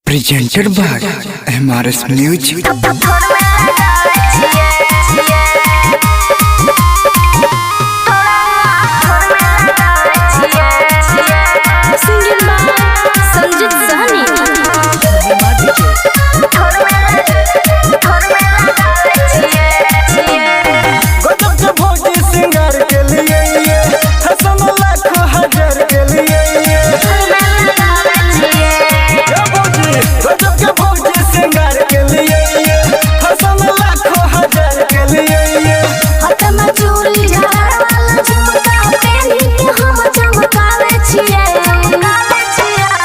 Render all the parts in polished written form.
Presented by MRS Music. Singing by Sanjit Sahni. गजब के भौजी सिंगार के लिए ये हसन लाखों हजार के लिए ये ये भौजी गजब के भौजी सिंगार के लिए ये हसन लाखों हजार के लिए ये हाथ में चूड़ी झाड़ वाला झुमका पेन्ही के हम चमकावे छियै।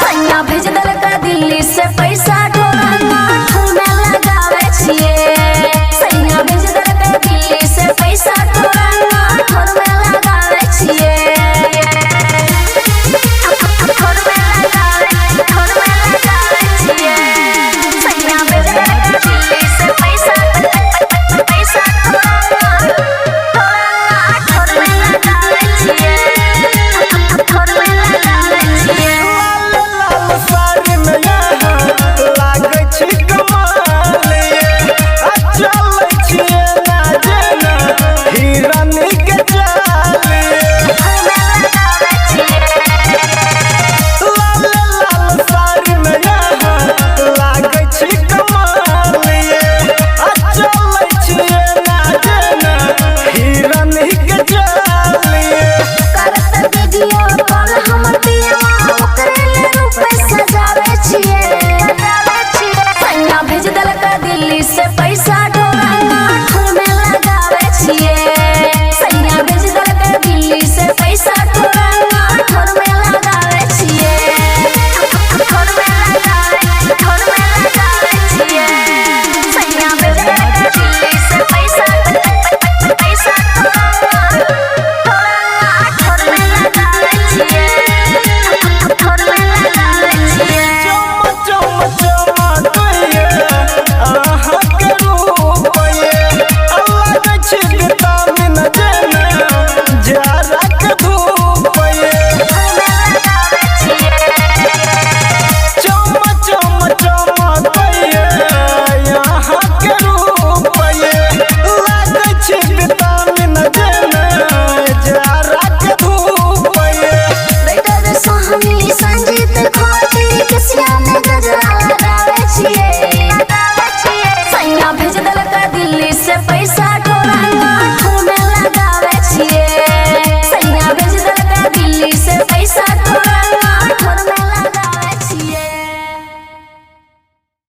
सैया भेज देलक दिल्ली से पैसा